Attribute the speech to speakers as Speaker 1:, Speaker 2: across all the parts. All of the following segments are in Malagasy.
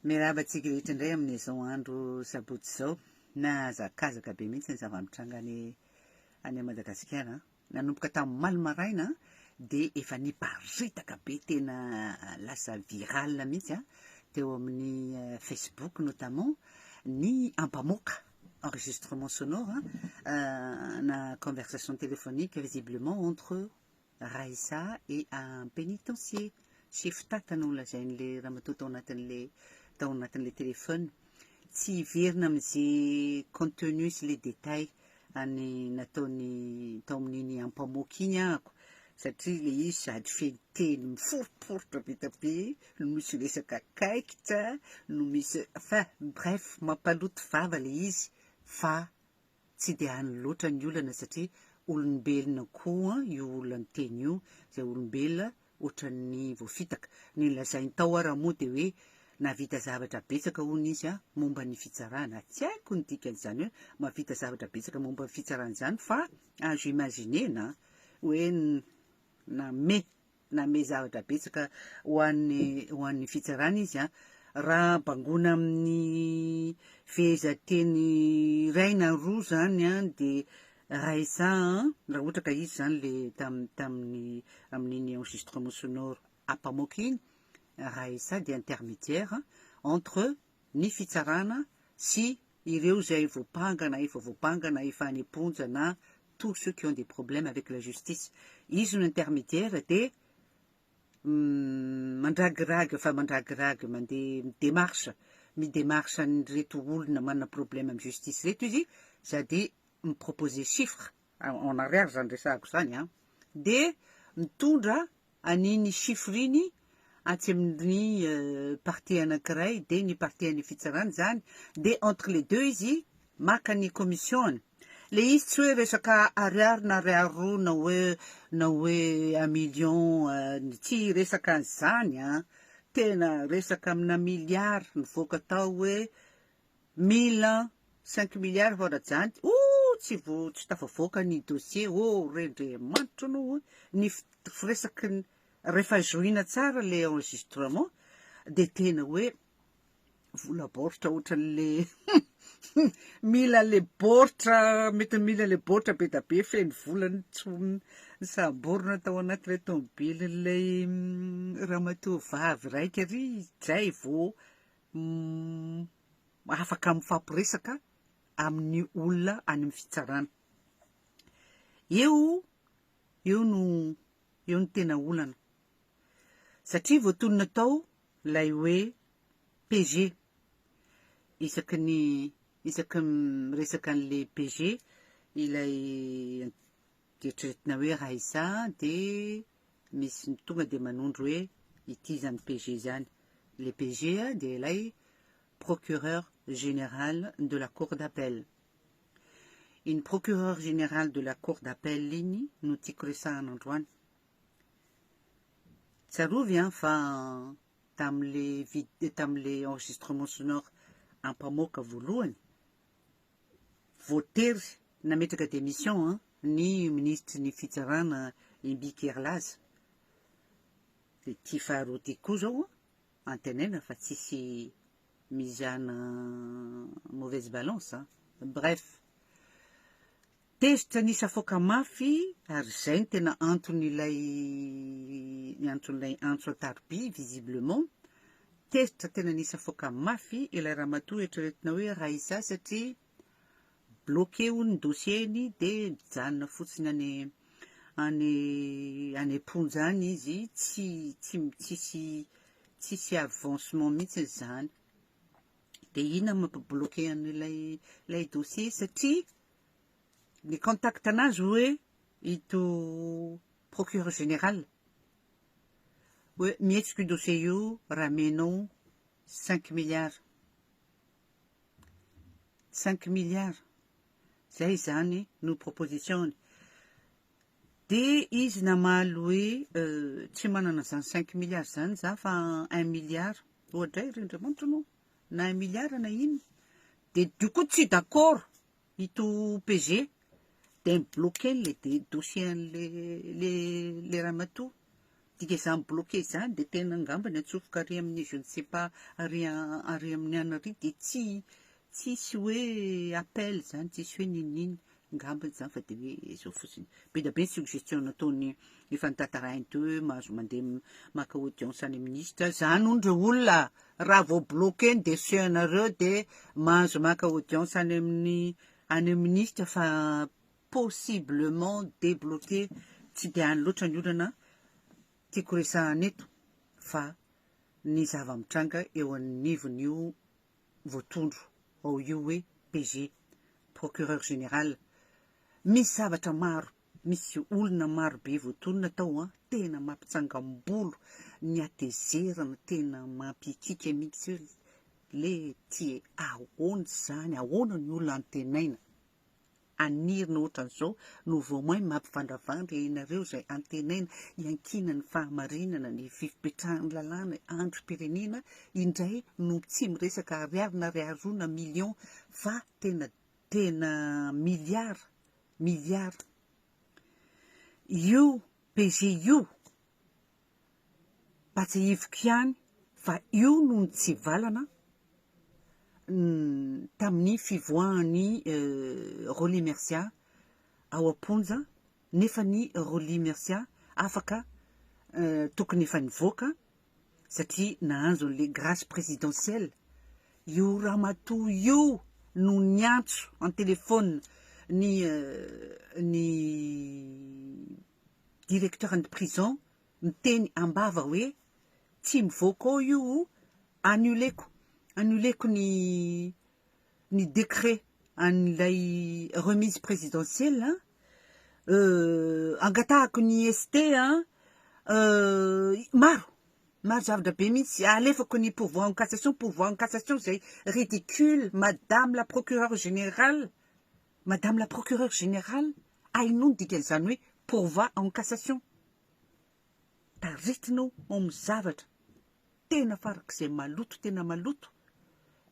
Speaker 1: Miarahaba antsika rehetra indray amin'izao andro sabotsy izao. Nahazakazaka be mihitsy ny zava-mitranga any any Madagasikara. Nanomboka tamin'ny omaly maraina dia efa niparitaka be, tena lasa viral mihitsy teo amin'ny Facebook notamment ny ampamoaka, enregistrement sonore na conversation téléphonique visiblement entre Raissa et un pénitencier, chef tata no lazain'le ramatoa tao anatin'le tao anatin'le téléphone. Tsy hiverina amin'ze contenu sy le détail any nataony tao amin'iny ampamoaka iny ahako satria le izy sady feno teny miforiporitra be da be no misy resaka kaikitra no misy enfin bref mampaloto vava le izy fa Tsy dia any loatra ny olana satria olombelona koa io olona miteny io, izay olombelona ohatran'ny voafitaka. Ny nolazainy tao ara moa dia hoe nahavita zavatra betsaka hono izy momba ny fitsarana. Tsy haiko ny dikan'izany hoe mahavita zavatra betsaka momba ny fitsarana izany fa azo imaginer-na hoe name Nanome zavatra betsaka ho an'ny ho an'ny fitsarana izy an. Raha bangoina amin'ny fehezanteny iray na roa zany an de Raissa an, raha ohatra ka izy zany le tam tamin'ny amin'iny enregistrement sonore ampamoaka iny, Raissa dia intermédiaire entre ny fitsarana sy ireo izay voampanga na efa voampanga na efa any am-ponja na tous ceux qui ont des problèmes avec la justice. Izy no intermédiaire dia mandragiragy fa mandragiragy mandeha mi-démarche, mi-démarche an'ireto olona manana problème amin'ny justice ireto izy sady mi-proposer chiffre, en ariary izany resahako izany an, dia mitondra an'iny chiffre iny atsy amin'ny partie anankiray dia ny partie an'ny fitsarana izany dia entre les deux izy maka ny commission-ny. Le izy tsy hoe resaka ariary na ariary roa na hoe na hoe un million tsy resaka an'izany an, tena resaka amina milliard nivoaka tao hoe mille cinq milliards vao rajany oh tsy vo tsy tafavoaka ny dossier oh re Andriamanitra anao oh ny firesaky ny rehefa zohina tsara le enregistrement de tena hoe vola baoritra ohatran'le mila le baoritra mety mila le baoritra be da be feno vola ny tsy nisamborina tao anaty ilay tomobilin'ilay ramatoa vavy raika ry zay vao afaka mifampiresaka amin'ny olona any amin'ny fitsarana. Eo eo no eo no tena olana satria voatonona tao ilay hoe PG isaky ny isaky ny miresaka an'ilay PG ilay eritreretina hoe Raissa dia misy tonga dia manondro hoe ity izany PG izany. Ilay PG dia ilay procureur général de la cour d'appel. Iny procureur général de la cour d'appel iny no tiako resahana androany. Tsarovy an fa tamin'le vid tamin'le enregistrement sonore ampamoaka voalohany, voatery nametraka démission an ny minisitry ny fitsarana Imbiky Herilaza. Dia ity faharoa ity koa zao an, antenaina fa tsisy mizana mauvaise balance an. Bref. Tezitra nisafoaka mafy ary izay no tena anton'ilay anton'ilay antso an-tariby visiblement. Tezitra tena nisafoaka mafy ilay ramatoa eritreretina hoe Raissa satria bloqué hono ny dossier-ny dia mijanona fotsiny any any any am-ponja any izy, tsy tsy tsisy tsisy avancement mihitsy izany. Dia inona no mampi-bloqué an'ilay ilay dossier satria ny contact anazy hoe ito procureur général hoe mihetsika io dossier io raha amenao cinq milliards. Cinq milliards. Zay izany no proposition-ny. Dia izy namaly hoe tsy manana izany cinq milliards izany za fa un milliard. Oadray ry Andriamanitra anao, na un milliard na inona. Dia du coup tsy d'accord ito PG dia ni-bloquer le dossier an'le le le ramatoa. Dika izany bloqué izany dia tena angamba ny atsofoka ary amin'ny je ne sais pas ary ary amin'ny anona ary dia tsy tsisy hoe appel izany, tsisy hoe n'inon'inona angambany izany fa dia hoe izao fotsiny. Be dia be ny suggestion nataony efa notantarainy teo hoe mahazo mandeha maka audience any amin'ny minisitra. Izany hono ireo olona raha vao bloqué ny dossier anareo dia mahazo maka audience any amin'ny any amin'ny minisitra fa possiblement débloqué. Tsy dia any loatra ny olana tiako resahana eto fa ny zava-mitranga eo anivon'io voatondro ao io hoe PG, Procureur Général. Misy zavatra maro, misy olona maro be voatonona tao an, tena mampitsangam-bolo ny hatezerana, tena mampikiaka mihitsy hoe le ty e, ahoana izany, ahoana ny olona antenaina anirina ohatran'izao no vao may mampivandravandra ianareo izay antenaina hiankinan'ny fahamarinana, ny fipetrahan'ny lalàna, andrim-pirenena indray no tsy miresaka ariary na ariary roa na millions fa tena tena milliards milliards io PG io Mpatsiahiviko ihany fa io no nitsivalana tamin'ny fivoahan'i Rolly Mercia ao am-ponja nefa ny Rolly Mercia afaka tokony efa nivoaka satria nahazo an'ilay grâce présidentielle. Io ramatoa io no niantso an-telefaonina ny ny directeur ny prison miteny ambava hoe tsy mivoaka ao io annuleko annuleko ny ny décret an'ilay remise présidentielle an, angatahako ny ST an, maro maro zavatra be mihitsy, alefako ny pourvoi en cassation, pourvoi en cassation izay ridicule madame la procureure générale, madame la procureure générale, hainao ny dikan'izany hoe pourvoi en cassation? Taritinao ao amin'ny zavatra tena farak'izay maloto tena maloto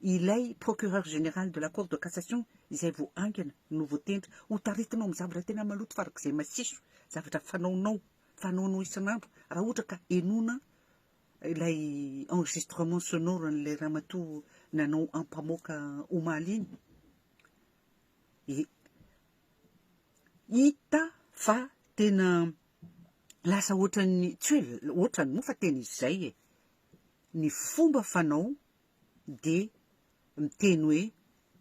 Speaker 1: ilay procureur général de la cour de cassation izay vao haingana no voatendry ho taritinao amin'ny zavatra tena maloto farak'izay masiso, zavatra fanaonao fanaonao isan'andro raha ohatra ka henoina ilay enregistrement sonore an'ilay ramatoa nanao ampamoaka omaly iny. Hita fa tena lasa ohatran'ny, tsy hoe ohatran'ny moa fa tena izay e, ny fomba fanao dia miteny hoe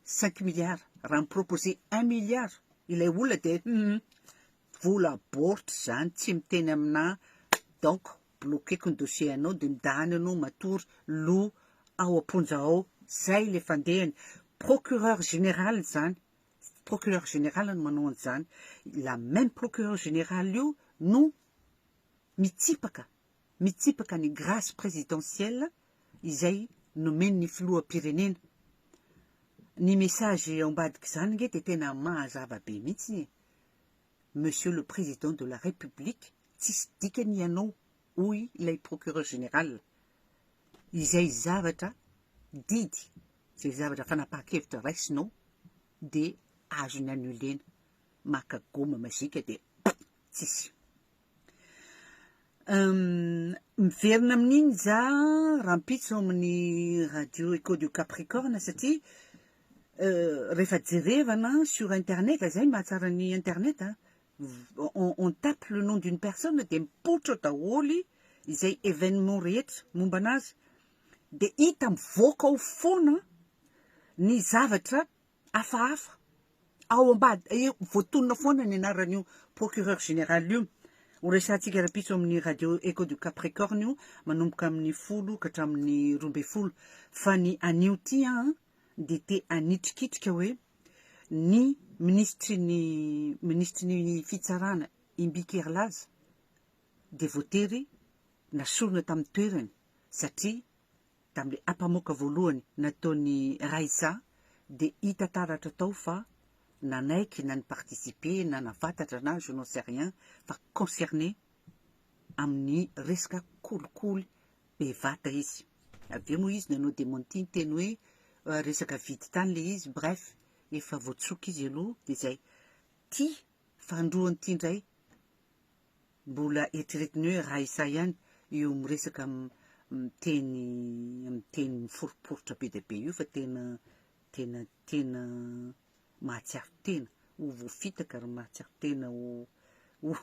Speaker 1: cinq milliards, raha mi-proposer un milliard ilay olona dia hum, vola baoritra izany, tsy miteny aminà donc bloquer-ko ny dossier anao dia midahana ianao matory lo ao am-ponja ao, izay ilay fandehany, procureur général izany. Procureur général no manao an'izany. La même procureur général io no mitsipaka, mitsipaka ny grâce présidentielle izay nomen'ny filoham-pirenena. Ny message ao ambadik'izany ange dia tena mahazava be mihitsy e. Monsieur le président de la République, tsisy dikany ianao, hoy ilay procureur général. Izay zavatra didy Izay zavatra fanapahan-kevitra raisinao dia azony annulena, maka gomme magique dia tsisy. Miverina amin'iny za rahampitso amin'ny radio Echo du Capricorne satria rehefa jerevana sur internet, izay mahatsara ny internet a, on tape le nom d'une personne dia mipoitra daholo izay événement rehetra momba anazy dia hita mivoaka ao foana ny zavatra hafahafa ao ambadika, eo voatonona foana ny anaran'io procureur général io. Ho resahantsika rahampitso amin'ny radio Echo du Capricorne io manomboka amin'ny 10 ka hatramin'ny 12. Fa ny anio ity an dia te hanitrikitrika hoe ny minisitry ny minisitry ny fitsarana Imbiky Herilaza dia voatery nasorina tamin'ny toerany satria tamin'ilay ampamoaka voalohany nataon'i Raissa dia hita taratra tao fa nanaiky na ni-participer na nahafatatra na je n'en sais rien fa concerné amin'ny resaka kolikoly bevata izy. Avy eo moa izy nanao démenti niteny hoe resaka vidy tany ilay izy, bref efa voatsoka izy aloha dia izay. Ty fandroany ity indray. Mbola eritreretiny hoe Raissa ihany io miresaka miteny miteny miforiporitra be dia be io fa tena tena tena mahatsiaro tena ho voafitaka ary mahatsiaro tena ho ho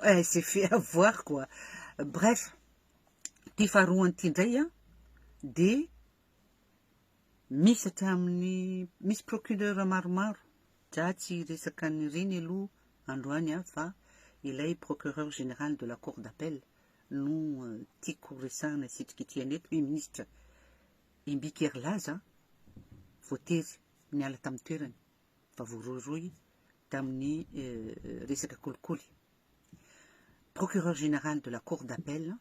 Speaker 1: elle s'est fait avoir quoi. Bref, ity faharoa an'ity indray an dia Misy hatramin'ny, misy procureur maromaro, za tsy hiresaka an'ireny aloha androany an, fa ilay procureur général de la cour d'appel no tiako resahana sy hitrikitrihana eto, i minisitra Imbiky Herilaza voatery niala tamin'ny toerany fa voarohirohy tamin'ny resaka kolikoly. Procureur général de la cour d'appel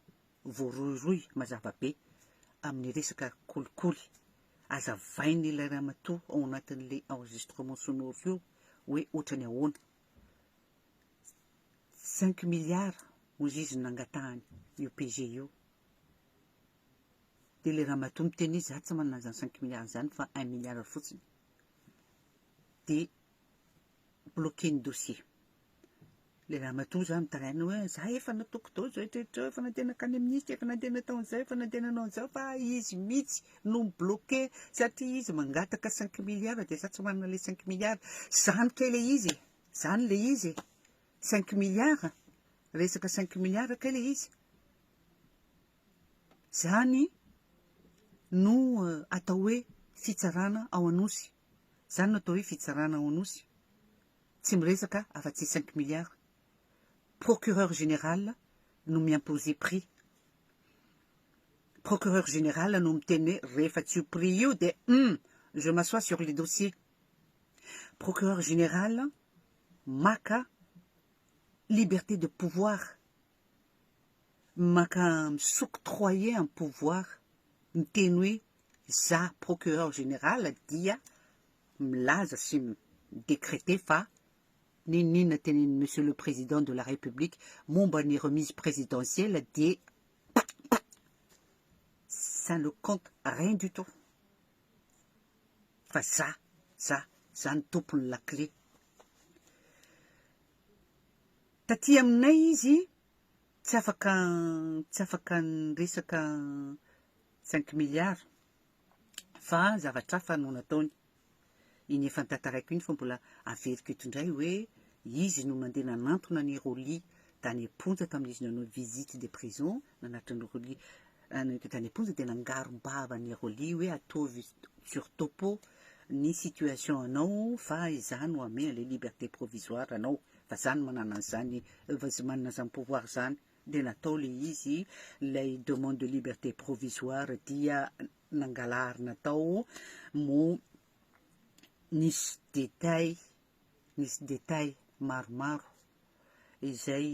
Speaker 1: voarohirohy mazava be amin'ny resaka kolikoly. Azavain'ilay ramatoa ao anatin'ilay enregistrement sonore io hoe ohatrany ahoana. Cinq milliards hozy izy no nangatahany io PG io. Dia ilay ramatoa miteny hoe za tsy manana an'izany cinq milliards izany fa un milliard fotsiny. Dia bloquer ny dossier. Ilay ramatoa zany mitaraina hoe za efa nataoko daholo izao rehetra izao, efa nandeha nankany amin'ny ministra, efa nandeha natao an'izao, efa nandeha nanao an'izao fa izy mihitsy no mi-bloquer satria izy mangataka cinq milliards dia za tsy manana ilay cinq milliards. Zany kay ilay izy e! Zany ilay izy e! Cinq milliards, resaka cinq milliards kay ilay izy. Zany no atao hoe fitsarana ao Anosy. Zany no atao hoe fitsarana ao Anosy. Tsy miresaka afa-tsy cinq milliards. Procureur général no mi-imposer prix. Procureur général no miteny hoe rehefa tsy io prix io dia hum! Je m'assois sur les dossiers. Procureur général maka liberté de pouvoir, maka mi-s'octroyer un pouvoir, miteny hoe za procureur général dia milaza sy mi-decreter fa n'inon'inona tenenin'i Monsieur le Président de la République momba ny remise présidentielle dia ça ne compte rien du tout fa za, za, za no tompon'ny lakile. Taty aminay izy tsy afaka tsy afaka niresaka cinq milliards fa zavatra hafa no nataony. Iny efa notantaraiko iny fa mbola averiko eto indray hoe izy no nandeha nanantona an'i Rolly tany am-ponja tamin'izy nanao visite de prison, nanatona an'i Rolly tany am-ponja dia nangarom-bava an'i Rolly hoe ataovy sur topo ny situation anao fa izaho no hamehy an'ilay liberté provisoire anao fa izaho no manana an'izany, manana izany pouvoir izany. Dia natao ilay izy, ilay demande de liberté provisoire dia nangalarina tao moa nisy détail, nisy détail maromaro izay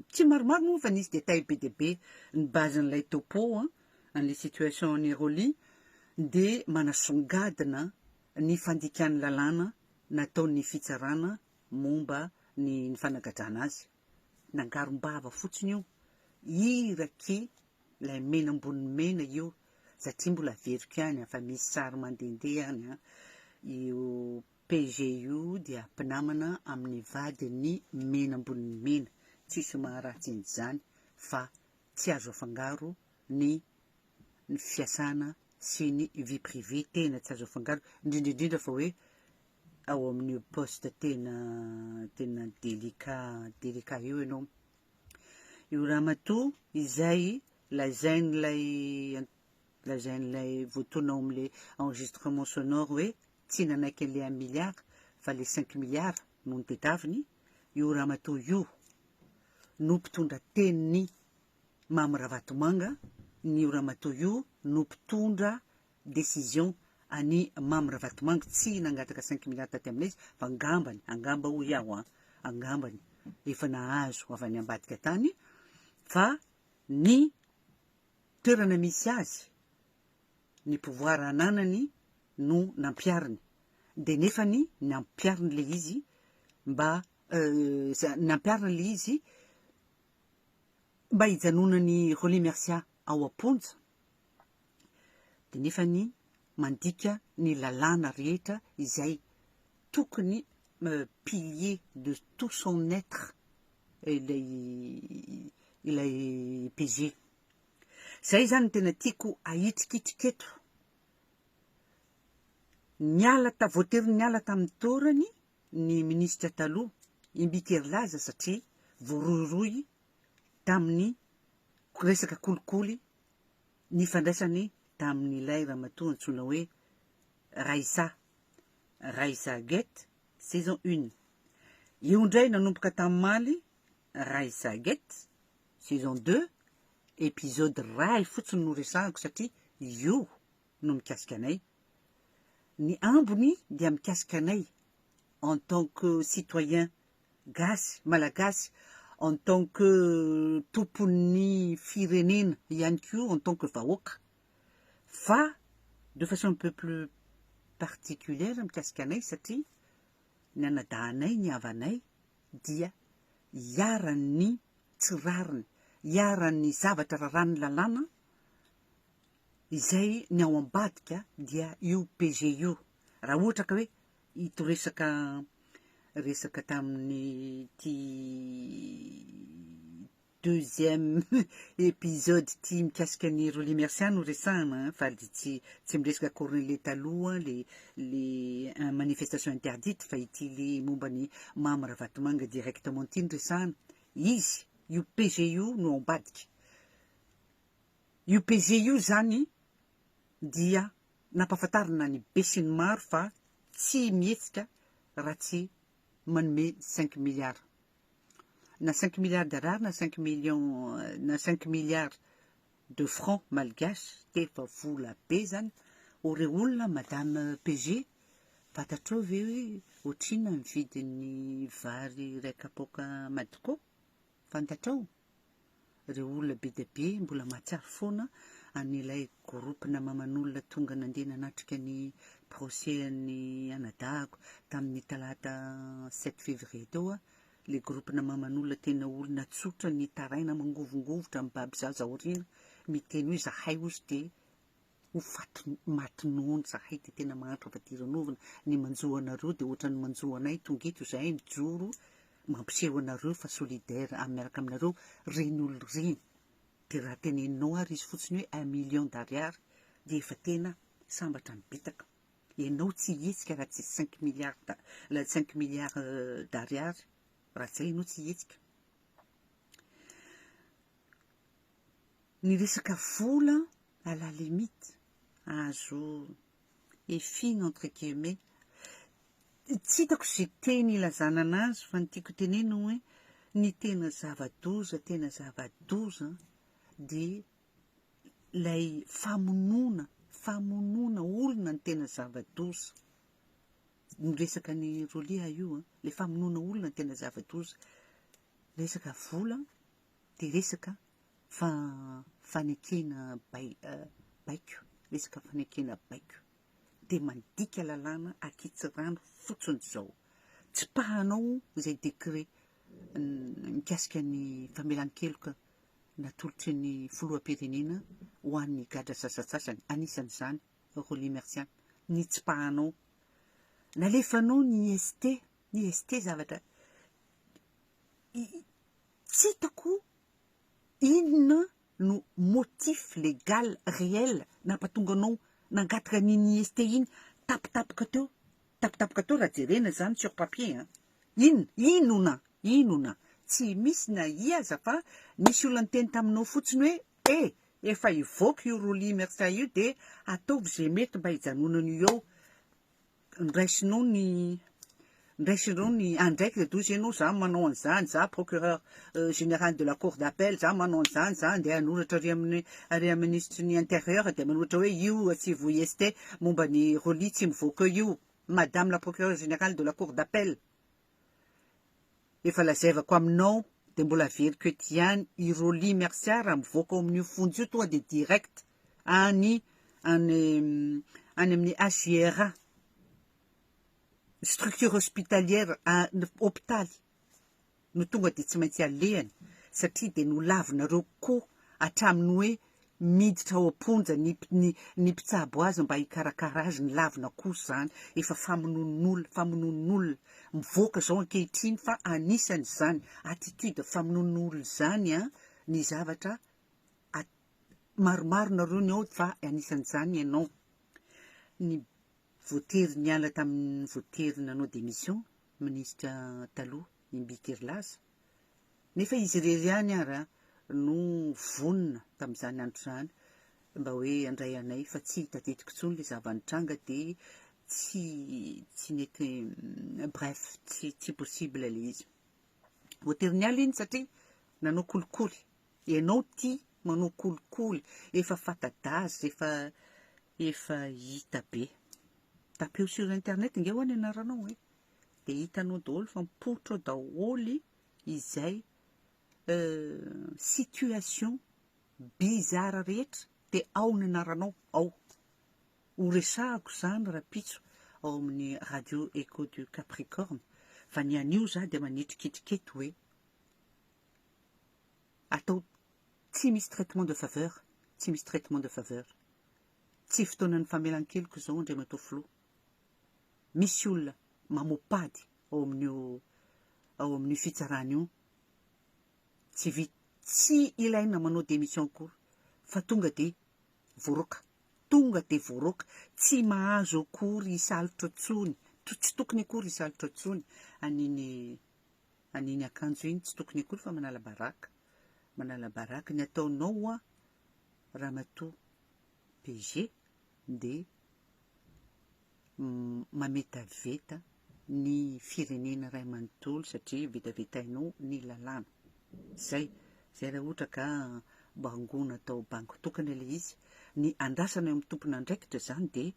Speaker 1: tsy maromaro moa fa nisy détail be dia be ny base-n'ilay topo an, an'ilay situation an'i Rolly dia manasongadina ny fandikan'ny lalàna nataon'ny fitsarana momba ny ny fanagadrana azy. Nangarom-bava fotsiny io. Iraky ilay mena ambony mena io satria mbola averiko ihany fa misy sary mandehandeha any an. Io PG io dia mpinamana amin'ny vadin'ny mena ambony mena. Tsisy maharatsy an'izany fa tsy azo afangaro ny ny fiasana sy ny vie privée tena tsy azo afangaro indrindra indrindra fa hoe ao amin'io poste tena tena délicat délicat io ianao. Io ramatoa izay lazain'ilay lazain'ilay voatonona ao amin'ilay enregistrement sonore hoe tsy nanaiky an'ilay un milliard fa ilay cinq milliards no notedaviny, io ramatoa io no mpitondra tenin'i Mamy Ravatomanga, ny io ramatoa io no mpitondra decision an'i Mamy Ravatomanga tsy nangataka cinq milliards taty aminay izy fa angambany, angamba hoy aho an, angambany efa nahazo avy any ambadika tany fa ny toerana misy azy, ny pouvoir ananany no nampihariny, dia nefany nampihariny le izy mba nampiharina le izy mba hijanonan'i Rolly Mercia ao am-ponja. dia nefany mandika ny lalàna rehetra izay tokony pilier de tout son être ilay ilay PG. Zay zany no tena tiako ahitrikitrika eto. Niala ta voatery niala tamin'ny toerany ny minisitra taloha Imbiky Herilaza satria voarohirohy tamin'ny resaka kolikoly nifandraisany tamin'ilay ramatoa antsoina hoe Raissa, Raissa Gate saison une. Io indray nanomboka tamin'ny Raissa Gate saison deux, épisode iray fotsiny no resahako satria io no mikasika anay. Ny ambiny dia mikasika anay en tant que citoyen gasy, malagasy, en tant que tompon'ny firenena ihany koa en tant que vahoaka fa de façon un peu plus particulière mikasika anay satria ny anadahinay, ny havanay dia iharan'ny tsy rariny, iharan'ny zavatra raràn'ny lalàna izay ny ao ambadika dia io PG io. Raha ohatra ka hoe ito resaka resaka tamin'ity deuxième épisode ity mikasika ny Rolly Mercia no resahana fa tsy tsy miresaka Corneille taloha le le manifestation interdite fa ity le momba ny Mamy Ravatomanga directement ity no resahana. Izy io PG io no ao ambadika. Io PG io zany dia nampahafantarina ny besinimaro fa tsy mihetsika raha tsy manome cinq milliards. Na cinq milliards d'ariary na cinq millions na cinq milliards de francs malgaches dia efa vola be zany. Ô rey olona madame PG, fantatrao ve hoe ohatrinona ny vidin'ny vary iray kapoaka Madco? Fantatrao? Ireo olona be dia be mbola mahatsiaro foana an'ilay groupe namaman'olona tonga nandeha nanatrika ny procès an'ny anadahako tamin'ny talata sept février teo aho, ilay groupe namaman'olona tena olona tsotra nitaraina mangovongovitra mibaby zaza aoriana miteny hoe zahay ozy dia Ho faty maty noana zahay dia tena mahantra fadiranovana, ny manjo anareo dia ohatran'ny manjo anay, tonga eto izahay mijoro mampiseho anareo fa solidaire ary miaraka aminareo reny olona ireny, dia raha teneninao ary izy fotsiny hoe un million d'ariary dia efa tena sambatra mibitaka, ianao tsy hihetsika raha tsy cinq milliards cinq milliards d'ariary, raha tsy zay ianao tsy hihetsika. Ny resaka vola à la limite azo efina entre guillemets, tsy hitako izay teny ilazana anazy fa ny tiako tenenina hoe ny tena zava-doza tena zava-doza dia ilay famonoana famonoana olona no tena zava-doza, miresaka an'i Rolly aho io an, ilay famonoana olona no tena zava-doza, resaka vola dia resaka fa fanekena baiko, resaka fanekena baiko, dia mandika lalàna akitsirano fotsiny izao. Tsipahanao izay décret mikasika ny famelan-keloka natolotry ny filoham-pirenena ho an'ny gadra sasantsasany, anisan'izany Rolly Mercia, nitsipahanao. Nalefanao ny IST, ny IST zavatra Tsy hitako inona no motif légal réel nampatonga anao nangataka an'iny IST iny tapitapoka teo, tapitapoka teo raha jerena izany sur papier an! Inona? Inona? Inona? Tsy misy na i aza fa nisy olona niteny taminao fotsiny hoe eh! Efa hivoaka io Rolly Mercia io dia ataovy izay mety mba hijanonan'io eo. Nraisinao ny nraisinao ny andraikitra dozy ianao za manao an'izany za procureur général de la cour d'appel za manao an'izany za andeha hanoratra ary amin'ny ary amin'ny minisitry ny intérieur dia manoratra hoe io asivo IST momba ny Rolly tsy mivoaka eo io madame la procureur générale de la cour d'appel efa lazaivako aminao dia mbola averiko eto ihany i Rolly Mercia raha mivoaka ao amin'io fonja io tonga dia direct any any any amin'ny HJRA structure hospitalière hopitaly no tonga dia tsy maintsy alehany satria dia nolavinareo koa hatramin'ny hoe Miditra ao am-ponja ny ny ny mpitsabo azy mba hikarakara azy, ny lavina koa izany, efa famonoan'olona, famonoan'olona mivoaka izao ankehitriny fa anisan'izany attitude famonoan'olona izany an, ny zavatra at maromaro nareo ny ao fa anisan'izany ianao, ny voatery niala tamin'ny voatery nanao démission minisitra taloha Imbiky Herilaza, Nefa izy irery ihany ara no vonona tamin'izany andro izany mba hoe handray anay fa tsy tadidiko intsony ilay zava-nitranga dia tsy tsy nety bref tsy tsy possible ilay izy. Voatery niala iny satria nanao kolikoly. Ianao ity manao kolikoly efa fata-daza efa efa hita be. Tapeo sur internet nge ho'a ny anaranao e. Dia hitanao daholo fa mipoitra ao daholo izay situation bizarre rehetra dia ao ny anaranao ao. Ho resahako izany rahampitso ao amin'ny radio Echo du Capricorne fa ny anio za dia manitrikitrika eto hoe atao tsy misy traitement de faveur, tsy misy traitement de faveur. Tsy fotoanan'ny famelan-keloka izao Andriamatoa Filoha. Misy olona mamoa-pady ao amin'io ao amin'io fitsarana io, tsy vit tsy ilaina manao démission akory fa tonga dia voaroaka, tonga dia voaroaka, tsy mahazo akory hisalotra intsony, tsy tokony akory hisalotra intsony an'iny an'iny akanjo iny, tsy tokony akory fa manala baraka, manala baraka, ny ataonao hoa ramatoa PG dia mametaveta ny firenena iray manontolo satria vetavetainao ny lalàna. Zay, zay raha ohatra ka bangoina atao bango tokana ilay izy. Ny andrasana eo amin'ny tompon'andraikitra izany dia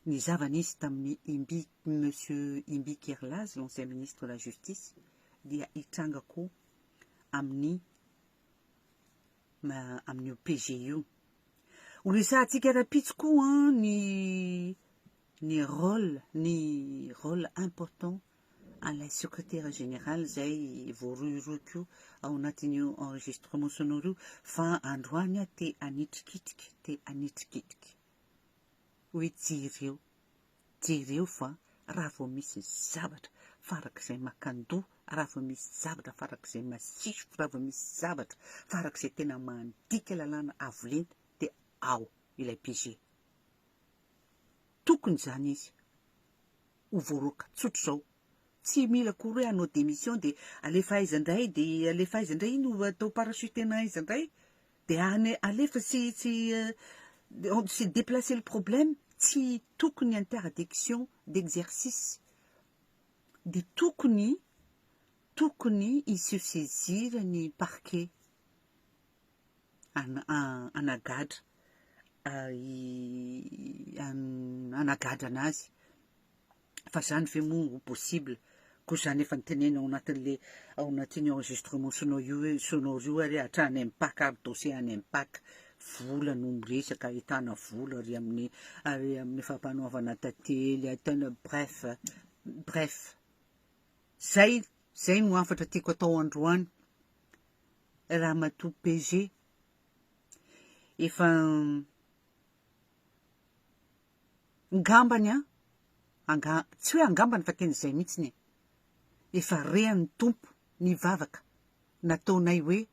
Speaker 1: ny zava-nisy tamin'ny Imbi, Monsieur Imbi Kerlazy, l'ancien ministre de la justice, dia hitranga koa amin'ny amin'io PG io. Ho resahantsika rahampitso koa ny ny rôle ny rôle important an'ilay secrétaire général izay voarohirohy koa ao anatin'io enregistrement sonore io fa androany aho te hanitrikitrika te hanitrikitrika hoe jereo Jereo fa raha vao misy zavatra farak'izay makandoha, raha vao misy zavatra farak'izay masiso, raha vao misy zavatra farak'izay tena mandika lalàna avo lenta dia ao ilay PG. Tokony izany izy ho voaroaka tsotra izao. Tsy mila akory hoe hanao démission dia alefa aiza indray dia alefa aiza indray iny ho atao parachutena aiza indray dia any alefa tsy tsy c'est déplacer le problème tsy tokony interdiction d'exercice dia tokony tokony hi-sursaisir ny parquet hanagadra hanagadra anazy Fa zany ve moa ho possible? Koa zany efa nitenenina ao anatin'le ao anatin'io enregistrement sonore io hoe sonore io ary hatrany MPAC ary dossier any MPAC vola no miresaka ahitana vola ary amin'ny ary amin'ny fampanoavana tantely ahitana bref bref zay zay no hafatra tiako atao androany ramatoa PG efa Ngambany an, anga, tsy hoe angambany fa tena izay mihitsiny e! Efa rean'ny Tompo ny vavaka nataonay hoe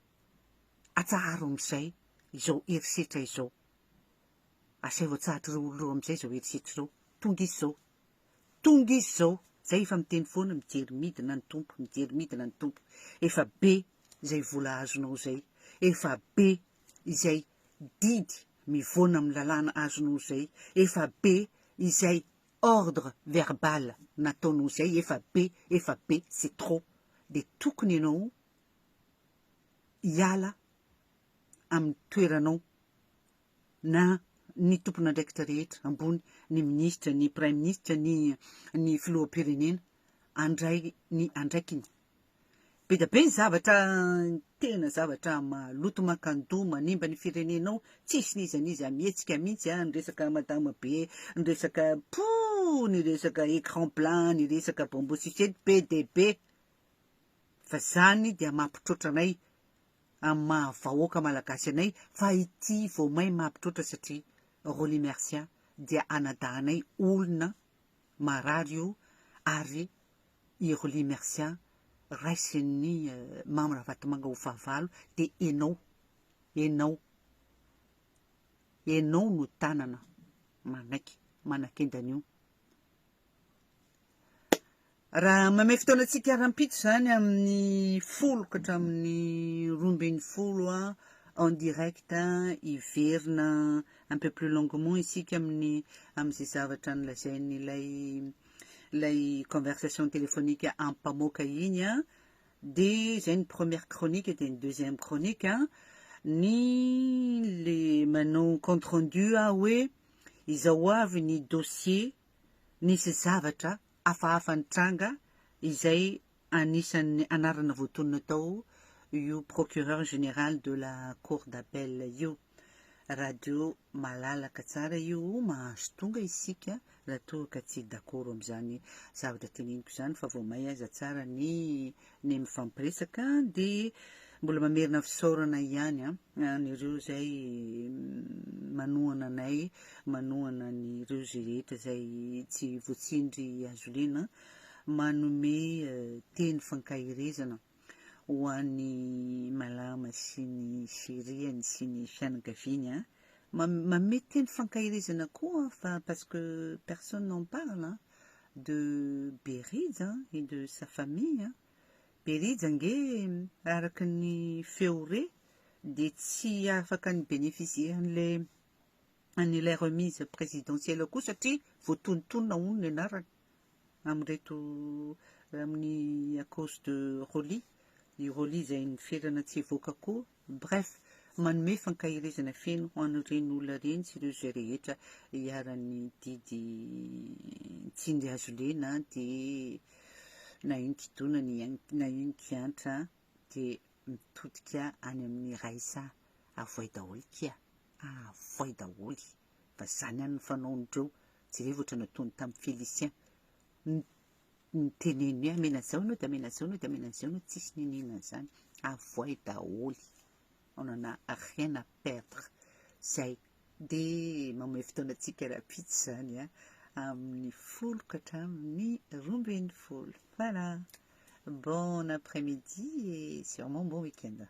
Speaker 1: atsaharo amin'izay izao herisetra izao. Asaivo atsahatr'ireo olona ireo amin'izay izao herisetra izao. Tonga izy izao. Tonga izy izao. Zay efa miteny foana mijery midina ny Tompo, mijery midina ny Tompo. Efa be izay vola azonao izay. Efa be izay didy mivoana amin'ny lalàna azonao izay, efa be izay ordre verbal nataonao izay, efa be, efa be, c'est trop, dia tokony ianao hiala amin'ny toeranao na ny tompon'andraikitra rehetra ambony, ny minisitra, ny praiminisitra, ny ny filoham-pirenena handray ny andraikiny. Be dia be ny zavatra tena zavatra maloto mankandoha manimba ny firenenao tsisy n'iza n'iza mihetsika mihitsy a, ny resaka madama be, ny resaka pouh, ny resaka écran plat, ny resaka bonbon sucette be dia be fa zany dia mampitroatra anay. amin'ny maha vahoaka malagasy anay fa ity vao may mampitroatra satria Rolly Mercia dia anadahanay olona marary io ary i Rolly Mercia raisin'ny Mamy Ravatomanga ho fahavalo dia enao enao enao no tanana manaiky manakenda an'io. Raha mamehy fotoana antsika rahampitso izany amin'ny 10 ka hatramin'ny 12 en direct hiverina un peu plus longuement isika amin'ny amin'izay zavatra nolazain'ilay ilay conversation téléphonique ampamoaka iny a dia izay ny première chronique, dia ny deuxième chronique ny le manao compte rendu aho hoe izao avy ny dossier nisy zavatra hafahafa nitranga izay anisan'ny anarana voatonona tao io procureur général de la cour d'appel io. Radio malalaka tsara io, mahazo tonga isika raha toa ka tsy d'accord amin'izany zavatra teneniko izany, fa vao may aza tsara ny mifampiresaka. Dia mbola mamerina fisaorana ihany an'ireo izay manohana anay, manohana an'ireo izay rehetra izay tsy voatsindry hazolena, manome teny fankaherezana ho an'ny Malama sy ny siriany sy ny fianakaviany a manome teny fankaherezana koa, fa parce que personne n'en parle de Berija et de sa famille. Berija nge araka ny feo re dia tsy afaka ny bénéficier an'ilay an'ilay remise présidentielle koa satria voatonontonona hono ny anarany amin'ireto amin'ny à cause de Rolly, i Rolly izay niferana tsy hivoaka koa. Bref, manome fankaherezana feno ho an'ireny olona ireny sy ireo izay rehetra iharan'ny didy tsindry hazo lena, dia na ino kidonany na ino kiantra dia mitodika any amin'ny raisa avoay daholo kia avoay daholo, fa zany ihany ny fanaon'ireo. Jereo ohatra nataony tamin'ny Félicien, niteneny hoe amena zao anao, dia amena zao anao, dia amena zao anao, tsisy ninina an'izany. Avoay daholo, on en a rien à perdre zay. Dia mamoe fotoana antsika rahampitso zany a amin'ny 10 ka hatramin'ny 12. Voilà, bon après-midi et sûrement bon week-end.